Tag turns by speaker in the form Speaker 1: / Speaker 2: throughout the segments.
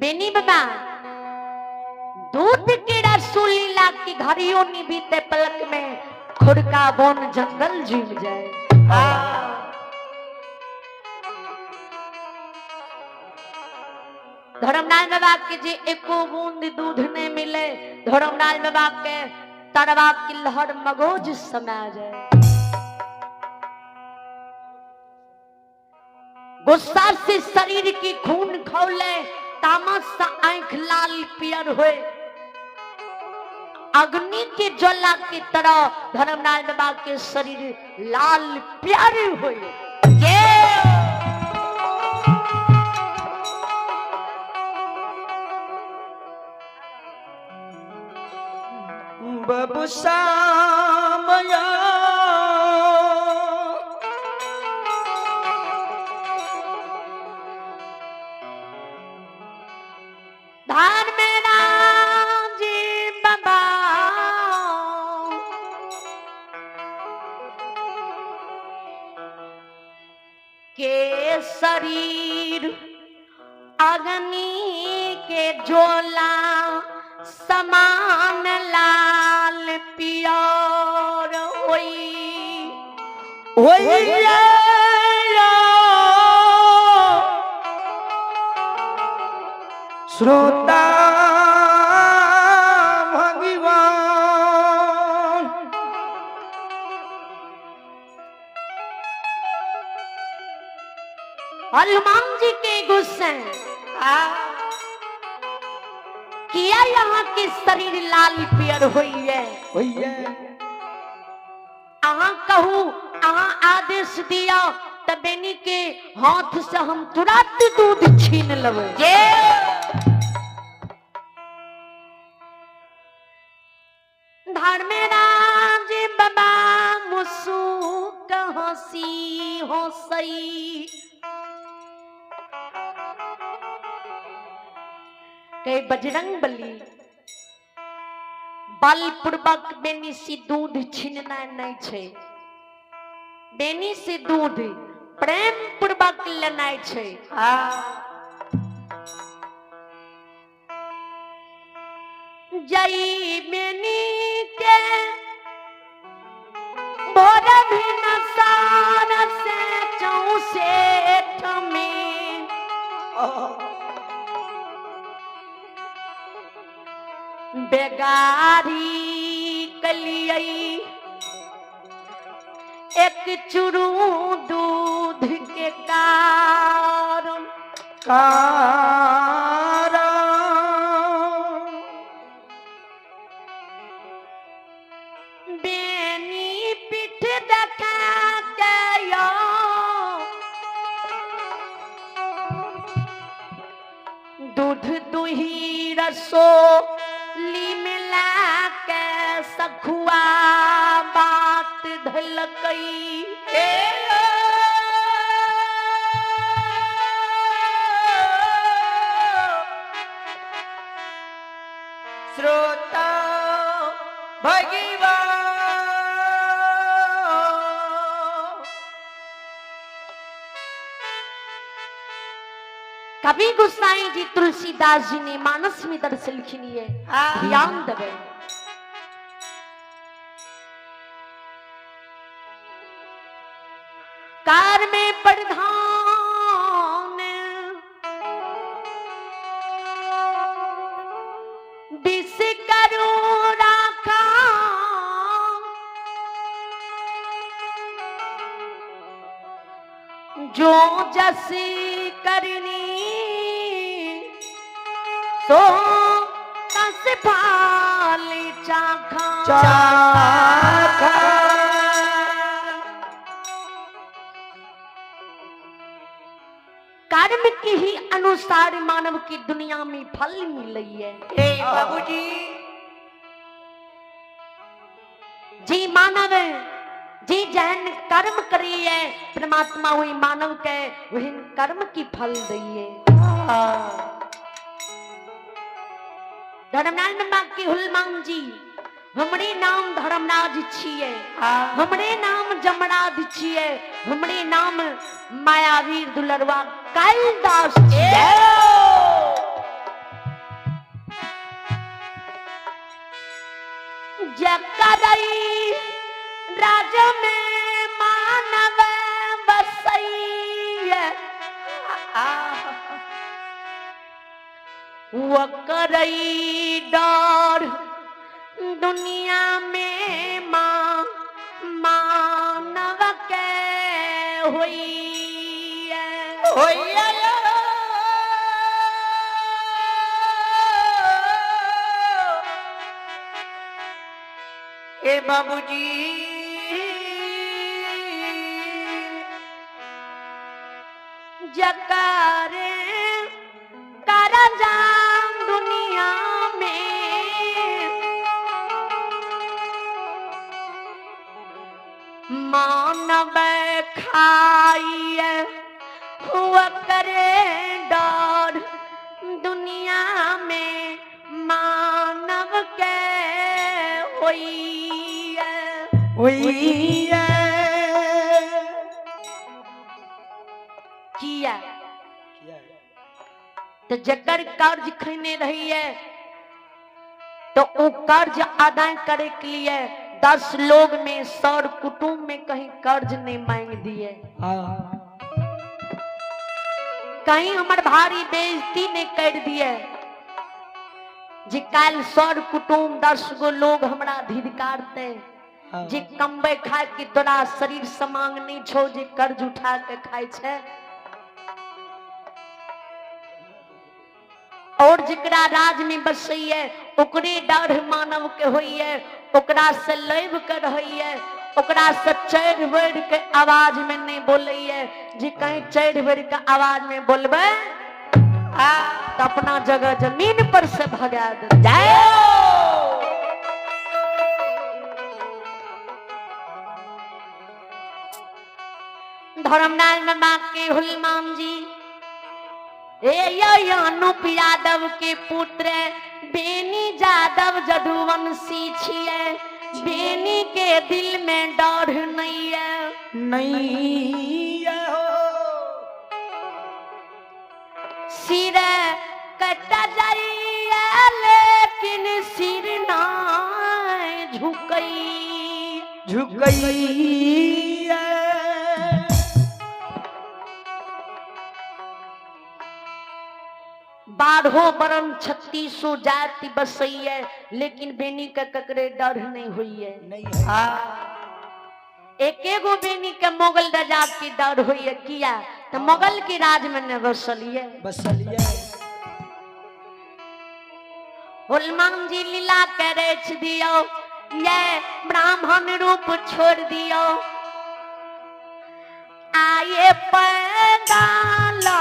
Speaker 1: बेनी बाबा दूध के रसूली ला की घड़ियों नी बीते पलक में खुरका बोन जंगल जीव जाए। धर्मराज बाबा के जे एको बूंद दूध नहीं मिले, धर्मराज बाबा के तरवा की लहर मगोज समा जाए। गुस्सा से शरीर की खून खौले, तामस सा आंख लाल पियर होए, अग्नि के ज्वाला की तरह धर्मराज बाबा के शरीर लाल पियर होए।
Speaker 2: बबु सामया
Speaker 1: धान में राजी बाबा के शरीर अग्नि के ज्वाला समान लाल पियर होई।
Speaker 2: होई श्रोता भगवान।
Speaker 1: हनुमान जी के गुस्से किया यहाँ के शरीर लाल पियर हुई है।
Speaker 2: होई है।
Speaker 1: अहाँ कहू, अहाँ आदेश दिया त बेनी के हाथ से हम तुरंत दूध छीन लेबै। धर्मराज बाबा मुसुक हंसी हंसई कहे बजरंग बली बलपूर्वक बेनी से दूध छीनना नहीं छे, बेनी से दूध प्रेम पूर्वक लेना छे। जई बेनी के भोर भी नसार से चौसेठ में बेगारी कलियई एक चुरू दूध के कारण
Speaker 2: कारा
Speaker 1: बेनी पीठ देखा के यो दूध दुही रसोली मिला के सखुआ बात धलकई।
Speaker 2: श्रोता भगवान।
Speaker 1: कवि गोसाई जी तुलसीदास जी ने मानस में दर्श लिखनी है, ध्यान दबे। कार में प्रधान विष करो राखा, जो जस करनी सो तस फाल चाखा।
Speaker 2: चाखा।
Speaker 1: कर्म के ही अनुसार मानव की दुनिया में फल मिले है।
Speaker 2: हे बाबूजी
Speaker 1: जी मानव जी जहन कर्म करिए परमात्मा वही मानव के वही कर्म की फल दिए। धर्मराज बाबा की हुलमान जी हमरे नाम धर्मराज छिए, हमरे नाम जमराज छिए, हमरे नाम मायावीर दुलरवा कालिदास छिए। जकरई राज में मानव बसैया, वकरई डर दुनिया में माँ मानव के होई।
Speaker 2: होइया। ए बाबूजी,
Speaker 1: जकारे करजाम दुनिया में मानव खाइए, हुआ करे डर दुनिया में मानव के होई।
Speaker 2: होइया।
Speaker 1: किया तो जकर कर्ज खैने रही है तो वो कर्ज अदा करे के लिए 10 लोग में सर कुटुंब में कहीं कर्ज नहीं मांग दिए, कहीं हमर भारी बेइज्जती नहीं कर दिए जे काल सर कुटुंब 10 गो लोग हमरा धिधकारते जे कमबे खाए के तोरा शरीर समांग नहीं छो जे कर्ज उठा के खाए छे। और जकरा राज में बसैये ओकरे डर मानव के होइए, ओकरा से लैब के रहैये, ओकरा से चढ़ बढ़ के आवाज में नहीं बोलैये जे कहीं चढ़ बढ़ के आवाज में बोलबे तो अपना जगह जमीन पर से भगा दे जाए। धर्मनारायण बाबा के हुलमान जी ए अनुप यादव के पुत्र बेनी यादव जदुवंशी छिए, बेनी के दिल में डर नहीं है।
Speaker 2: नहीं हो।
Speaker 1: सिर कटा जाइए लेकिन सिर ना झुकई।
Speaker 2: झुकई।
Speaker 1: 12 बरन 36 जाति बसैये लेकिन बेनी के ककरे डर नहीं हुई है।
Speaker 2: नहीं है।
Speaker 1: एक एगो बेनी के मुगल राजा के डर हुई है, किया तो मुगल के राज में न बसलिए।
Speaker 2: बसलिए।
Speaker 1: हनुमान जी लीला के रच दियो, ये ब्राह्मण रूप छोड़ दियो, आए पैदाला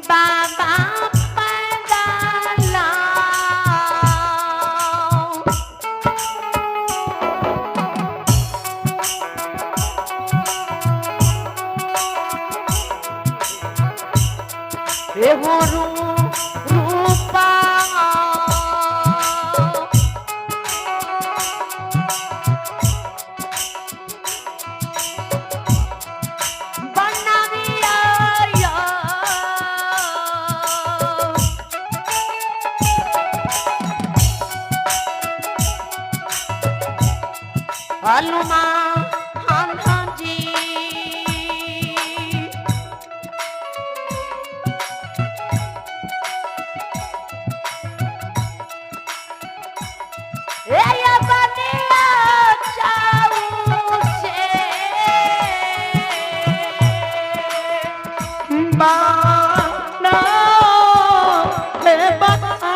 Speaker 1: बाबा पैदाला। एगो रूपा बनाविया। हनुमान जी ए ये बनिया चाऊ से
Speaker 2: बाना बना।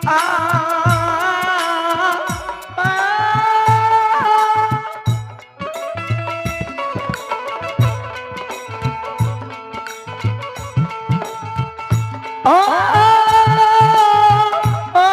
Speaker 2: आ आ ओ ओ।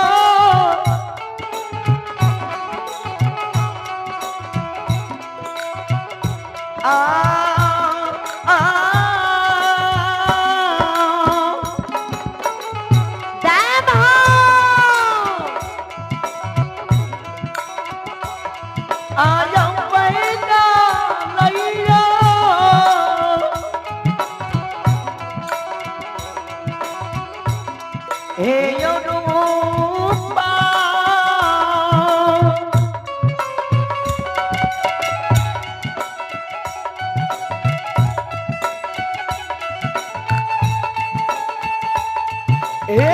Speaker 2: हे रूपा। हे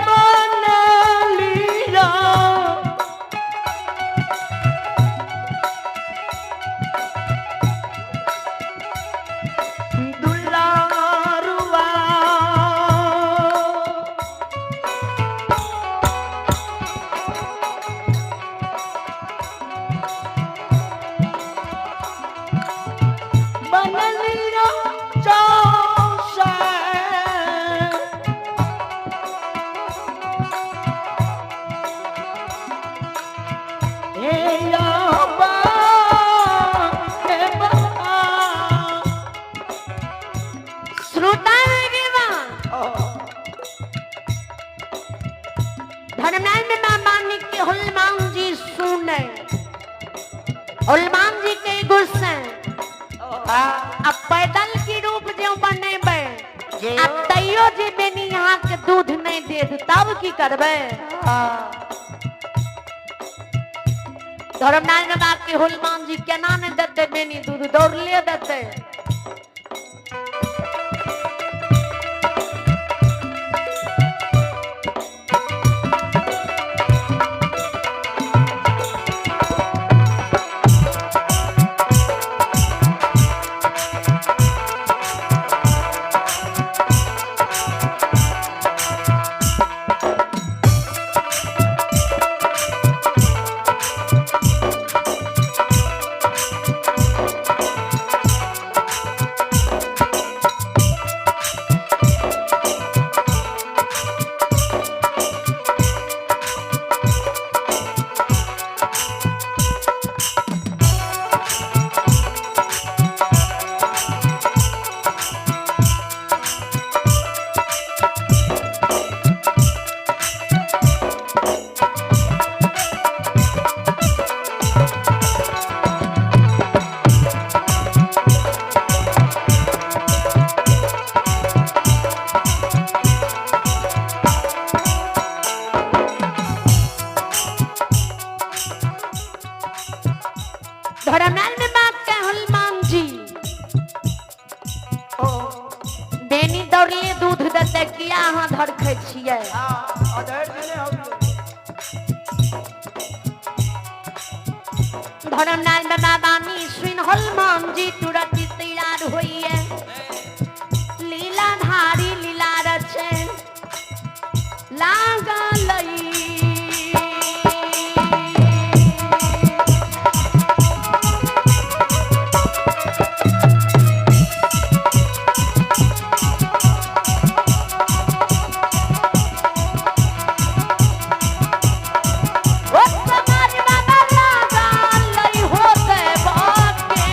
Speaker 2: बनलिया दुलारुआ। बनलिया चौसा। हे याबा, हे बाबा।
Speaker 1: श्रोता धर्मनारायण बाबा के हनुमान जी सुने, हनुमान जी के गुस्से अब पैदल की रूप जो बनेबै आ तैयो जे बेनी यहाँ के दूध नहीं देत तब की करबै? धर्मनारायण बाबा के हनुमान जी केना नहीं देते बेनी दूध, दौड़ले देते। धर्मनारायण बाबा के हनुमान जी बेनी दौड़ले दूध देते, किया अहाँ धरखै छियै? धर्मनारायण बाबा बानी सुन हनुमान जी तुरंत तैयार होइए, लीलाधारी लीला रचे लागल। ओ समाज बाबा लागल होते बाके।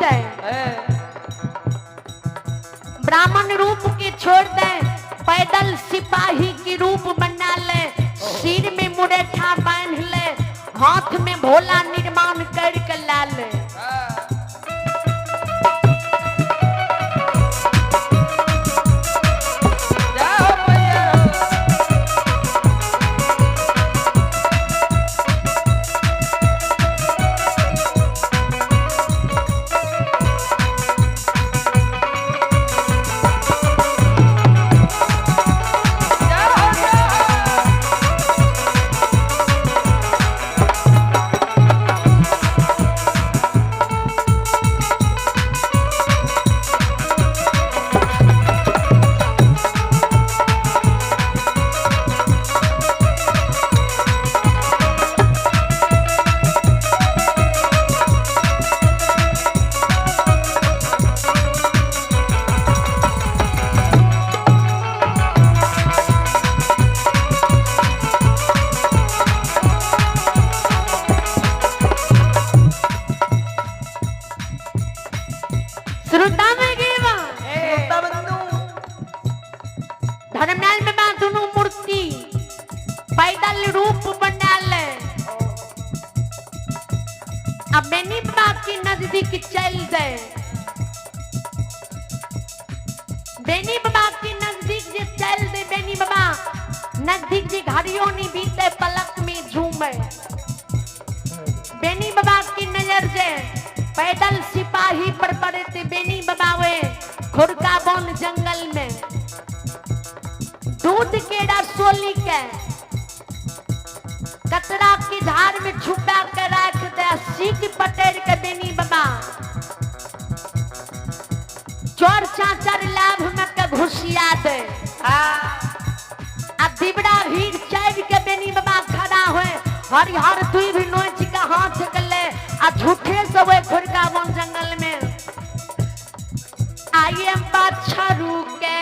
Speaker 1: दे, ब्राह्मण रूप के छोड़ दे, पैदल सिपाही की रूप बना ले, सिर में मुरेठा बांध ले, हाथ में भोला निर्माण करके ला ले।
Speaker 2: जाओ भैया। जाओ जाओ।
Speaker 1: श्रोता में गेवा
Speaker 2: श्रोता बंधु।
Speaker 1: धर्मनाल में बा दुनू मूर्ति पैदल रूप बना ले, अब बेनी बाबा के नजदीक चल दे। बेनी बाबा के नजदीक जे चल दे, बेनी बाबा नजदीक जे घड़ियों नहीं बीते पलक में झूमे। बेनी बाबा की नजर जे पैदल सिपाही पर पड़े थे, बेनी बाबा वे खुरका बन जंगल में दूध के रसोली के कतरा की धार में छुपा के रख दे, सीख पटेर के बेनी बाबा चोर चाचर लाभ में के घुसिया दे। आ दिबड़ा भीड़ चढ़ के बेनी बाबा खड़ा हुए, हरिहर दुई भी नोच के हाथ के ले आ झूठे से वे खुरका वन जंगल में I am बछरू के।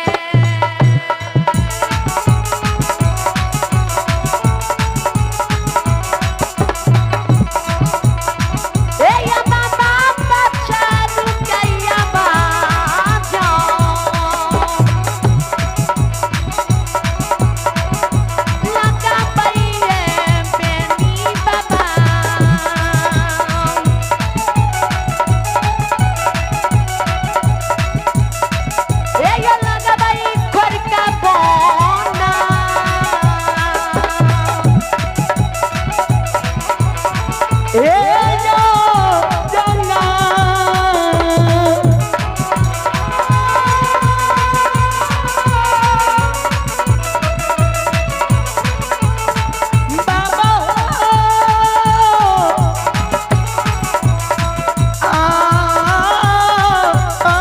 Speaker 1: ए या बाबा बछरू के या बाजा। लगा पई है बेनी बाबा। ए या लगा पई खुरका बोना।
Speaker 2: ए जो जंगा। बाबा हो। आ, आ,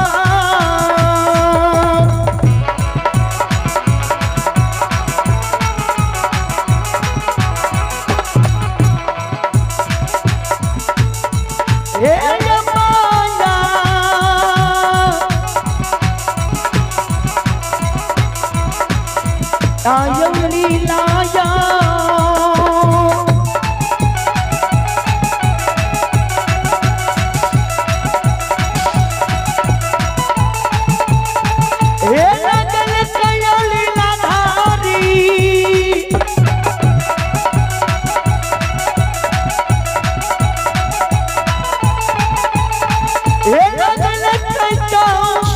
Speaker 2: हे यमाना। आयो लीलाया। हे लगल कयो लीलाधारी। हे लगल कयो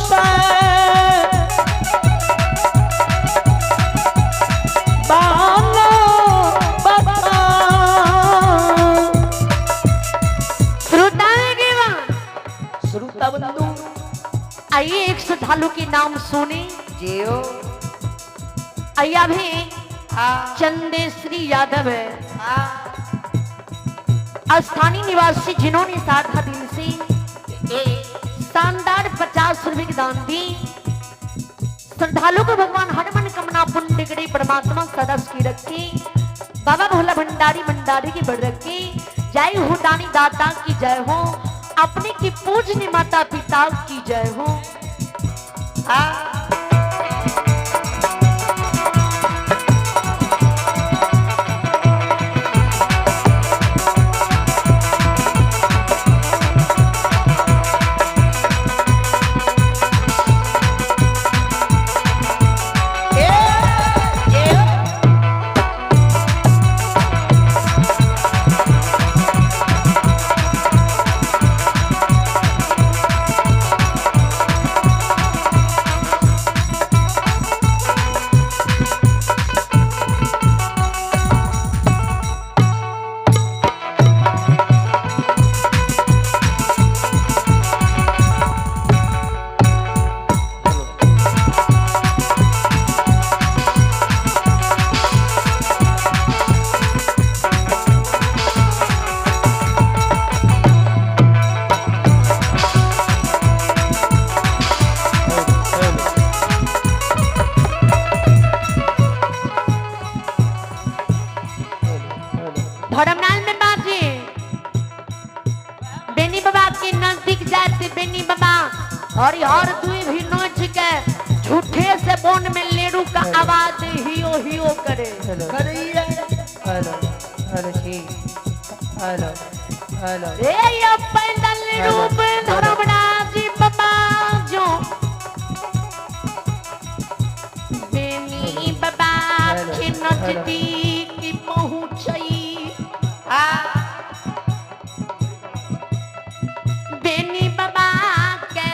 Speaker 2: से बालो बता।
Speaker 1: श्रोता में गेवा।
Speaker 2: श्रोता बंधु।
Speaker 1: आइए एक श्रद्धालु के नाम सुने।
Speaker 2: जियो।
Speaker 1: आइए अभी चंदेश्वरी यादव है, स्थानीय निवासी, जिन्होंने साधा दिल से शानदार 50 रुपए की दान दी। श्रद्धालु को भगवान हर मन कमना पुण्य करे, परमात्मा सदा सुखी रखे, बाबा भोला भंडारी भंडारी की बढ़ रखे। जय हो दानी दाता की जय हो, अपने की पूजनी माता पिता की जय हो। धर्मलाल में बाजी बेनी बाबा के नजदीक जाते बेनी बाबा हरिहर दुई भी नोच के झूठे से बोन में लेरू का आवाज हियो हियो करे।
Speaker 3: हेलो
Speaker 2: करिए।
Speaker 3: हेलो हेलो जी हेलो हेलो
Speaker 1: ए यो पैदल रूप धर्मराज बाबा जो बेनी बाबा के नजदीक पहुंचई। बेनी बाबा के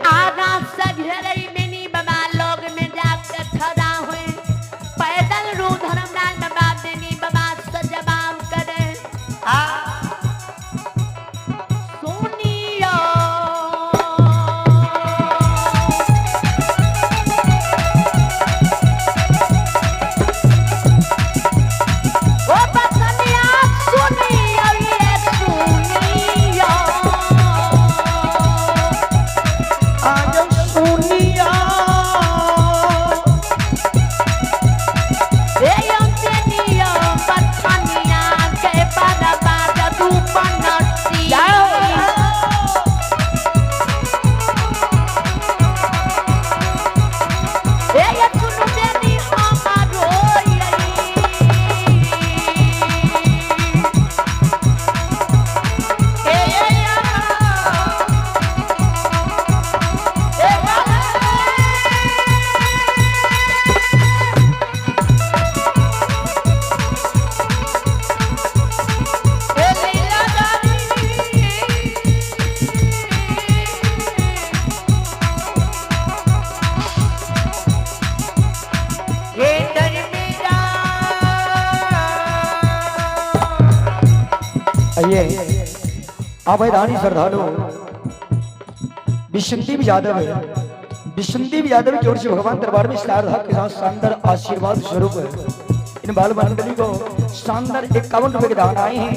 Speaker 1: आधा से घेरे बेनी बाबा लोग में जाके खड़ा हुए। पैदल रू धर्मराज बाबा बेनी बाबा से जवाब करे। सुनियो ओ बसनिया सुनियो ये सुनियो
Speaker 2: आज सुनिया
Speaker 1: ए यो बेनियो बसनिया के बड़ा जादू बनसी। ए ये सुनु बेनी हमारो ये
Speaker 2: ए ए ए लीला हे दरमिया
Speaker 4: आइए अभयदानी श्रद्धालु विष्णुदीप यादव है। विष्णुदीप यादव की ओर से भगवान दरबार में श्रद्धा के साथ शानदार आशीर्वाद स्वरूप इन बाल मंडली को शानदार 51 रुपए के दान आए हैं।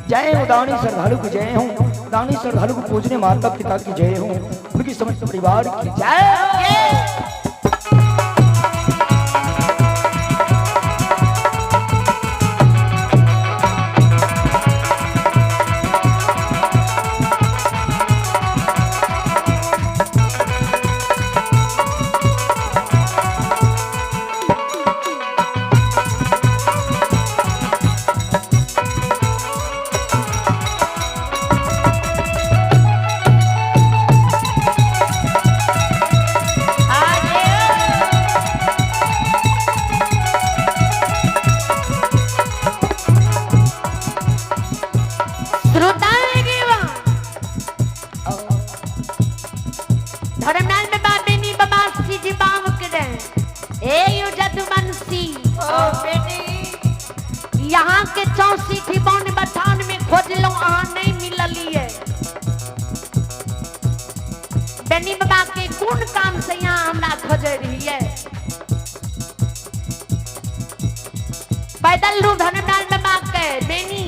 Speaker 4: जय उदानी श्रद्धालु की जय हो, दानी श्रद्धालु को पूजने माता पिता की जय हो, उनकी समस्त परिवार की जय।
Speaker 1: धर्मलाल में बाबेनी बाबा सी जी बाम करे। ए यो जदुवंशी
Speaker 2: ओ बेटी
Speaker 1: यहाँ के चौसी थी बन बथान में खोजलो अहाँ नहीं मिललिए। बेनी बाबा के कोन काम से यहाँ हमरा खोजे रहिए। पैदल रू धर्मलाल बाबा के बेनी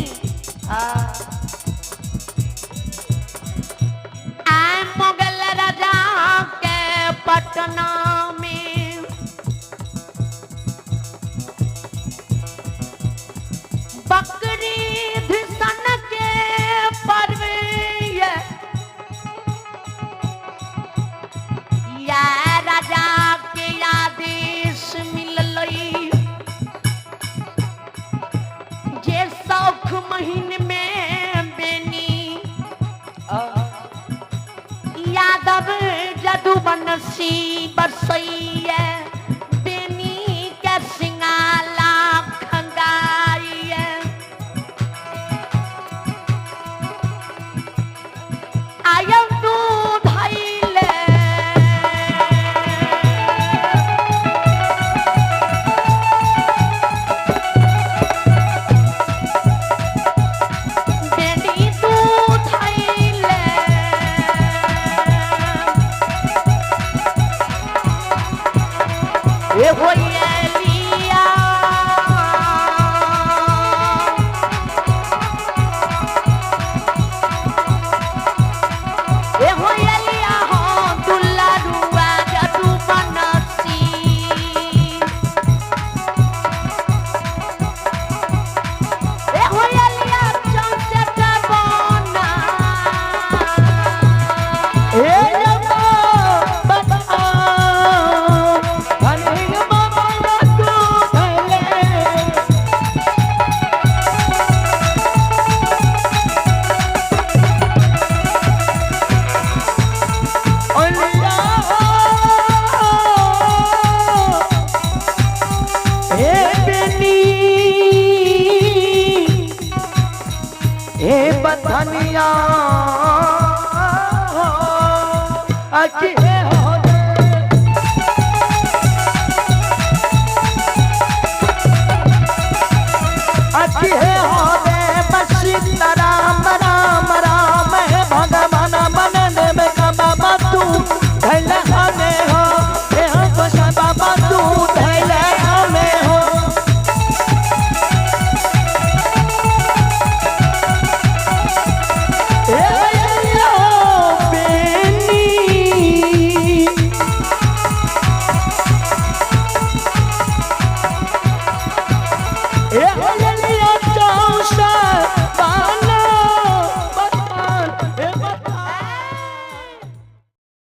Speaker 1: आए मुगल राजा के पटना में बकरी धिसन के पर्व ये राजा के आदेश मिललई जे सौख महीन में बेनी यादव जदुवंशी बसैया बेनी के सिंगाला खंगाइया। आयो दूध हइले बेनी दूध हइले।
Speaker 4: धनिया आखी।